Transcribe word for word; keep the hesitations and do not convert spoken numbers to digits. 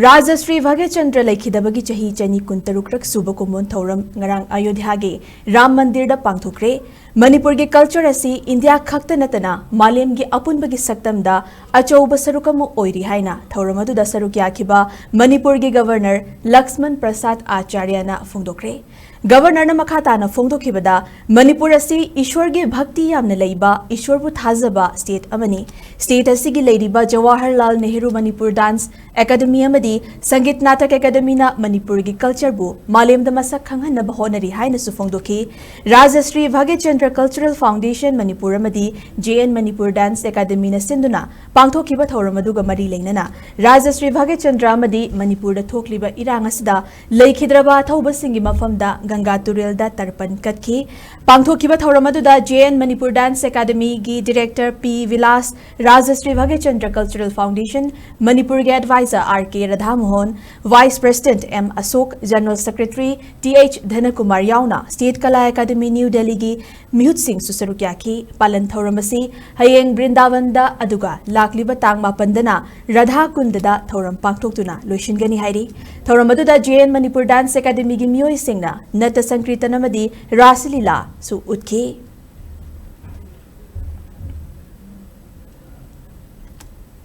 ꯔꯥꯖꯥ ꯁ꯭ꯔꯤ ꯚꯥꯒ꯭ꯌꯆꯟꯗ꯭ꯔ ꯂꯩꯈꯤꯗꯕꯒꯤ ꯆꯍꯤ ꯆꯅꯤ ꯀꯨꯟꯇꯔꯨꯛꯂꯛ ꯁꯨꯕ ꯀꯨꯝꯑꯣꯟ ꯊꯧꯔꯝ ꯉꯔꯥꯡ ꯑꯌꯣꯙ꯭ꯌꯥꯒꯤ ꯔꯥꯝ ꯃꯟꯗꯤꯔꯗ ꯄꯥꯡꯊꯣꯛꯈ꯭ꯔꯦ꯫ ꯃꯅꯤꯄꯨꯔꯒꯤ culture ꯑꯁꯤ ꯏꯟꯗꯤꯌꯥ ꯈꯛꯇ ꯅꯠꯇꯅ ꯃꯥꯂꯦꯝꯒꯤ ꯑꯄꯨꯟꯕꯒꯤ ꯁꯛꯇꯝꯗ ꯑꯆꯧꯕ ꯁꯔꯨꯛ ꯑꯃ ꯑꯣꯏꯔꯤ ꯍꯥꯏꯅ ꯊꯧꯔꯝ ꯑꯗꯨꯗ ꯁꯔꯨꯛ ꯌꯥꯈꯤꯕ ꯃꯅꯤꯄꯨꯔꯒꯤ Governor ꯂꯛꯁꯃꯟ ꯄ꯭ꯔꯁꯥꯗ ꯑꯥꯆꯥꯔꯌꯅ ꯐꯣꯡꯗꯣꯛꯈ꯭ꯔꯦ꯫ Governorꯅ ꯃꯈꯥ ꯇꯥꯅ ꯐꯣꯡꯗꯣꯛꯈꯤꯕꯗ, ꯃꯅꯤꯄꯨꯔ ꯑꯁꯤ ꯏꯁ꯭ꯋꯔꯒꯤ ꯚꯛꯇꯤ ꯌꯥꯝꯅ ꯂꯩꯕ, ꯏꯁ꯭ꯋꯔꯕꯨ ꯊꯥꯖꯕ state ꯑꯃꯅꯤ꯫ State ꯑꯁꯤꯒꯤ ꯂꯩꯔꯤꯕ ꯖꯋꯥꯍꯔꯂꯥꯜ ꯅꯦꯍꯔꯨ ꯃꯅꯤꯄꯨꯔ Dance Academy ꯑꯃꯗꯤ ꯁꯪꯒꯤꯠ ꯅꯥꯇꯛ Academyꯅ ꯃꯅꯤꯄꯨꯔꯒꯤ cultureꯕꯨ ꯃꯥꯂꯦꯝꯗ ꯃꯁꯛ ꯈꯪꯍꯟꯅꯕ ꯍꯣꯠꯅꯔꯤ ꯍꯥꯏꯅꯁꯨ ꯐꯣꯡꯗꯣꯛꯈꯤ꯫ ꯔꯥꯖꯥ ꯁ꯭ꯔꯤ ꯚꯥꯒ꯭ꯌꯆꯟꯗ꯭ꯔ Cultural Foundation ꯃꯅꯤꯄꯨꯔ ꯑꯃꯗꯤ J N ꯃꯅꯤꯄꯨꯔ Dance Academyꯅ ꯁꯤꯟꯗꯨꯅ ꯄꯥꯡꯊꯣꯛꯈꯤꯕ ꯊꯧꯔꯝ ꯑꯗꯨꯒ ꯃꯔꯤ ꯂꯩꯅꯅ ꯔꯥꯖꯥ ꯁ꯭ꯔꯤ ꯚꯥꯒ꯭ꯌꯆꯟꯗ꯭ꯔ ꯑꯃꯗꯤ ꯃꯅꯤꯄꯨꯔꯗ ꯊꯣꯛꯂꯤꯕ ꯏꯔꯥꯡ ꯑꯁꯤꯗ ꯂꯩꯈꯤꯗ꯭ꯔꯕ ꯑꯊꯧꯕꯁꯤꯡꯒꯤ ꯃꯐꯝꯗ ꯒꯪꯒꯥ ꯇꯨꯔꯦꯜꯗ ꯇꯔꯄꯟ ꯀꯠꯈꯤ꯫ ꯄꯥꯡꯊꯣꯛꯈꯤꯕ ꯊꯧꯔꯝ ꯑꯗꯨꯗ J N ꯃꯅꯤꯄꯨꯔ Dance Academyꯒꯤ Director P Bilas, Raja Shri Bhagyachandra Cultural Foundation ꯃꯅꯤꯄꯨꯔꯒꯤ Advisor R K Radhamohan, Vice President M Ashok, General Secretary T H Dhanakumar ꯌꯥꯎꯅ State Kala Academy New Delhiꯒꯤ ꯃꯤꯍꯨꯠꯁꯤꯡꯁꯨ ꯁꯔꯨꯛ ꯌꯥꯈꯤ꯫ ꯄꯥꯂꯟ ꯊꯧꯔꯝ ꯑꯁꯤ ꯍꯌꯦꯡ ꯕ꯭ꯔꯤꯟꯗꯥꯕꯟꯗ, ꯑꯗꯨꯒ ꯂꯥꯛꯂꯤꯕ ꯇꯥꯡ ꯃꯥꯄꯟꯗꯅ ꯔꯥꯙꯥ ꯀꯨꯟꯗꯗ ꯊꯧꯔꯝ ꯄꯥꯡꯊꯣꯛꯇꯨꯅ ꯂꯣꯏꯁꯤꯟꯒꯅꯤ ꯍꯥꯏꯔꯤ꯫ ꯊꯧꯔꯝ ꯑꯗꯨꯗ J N ꯃꯅꯤꯄꯨꯔ Dance Academyꯒꯤ ꯃꯤꯑꯣꯏꯁꯤꯡꯅ ꯅꯠꯇ ꯁꯪꯀ꯭ꯔꯤꯇꯟ ꯑꯃꯗꯤ ꯔꯥꯁ ꯂꯤꯂꯥꯁꯨ ꯎꯠꯈꯤ꯫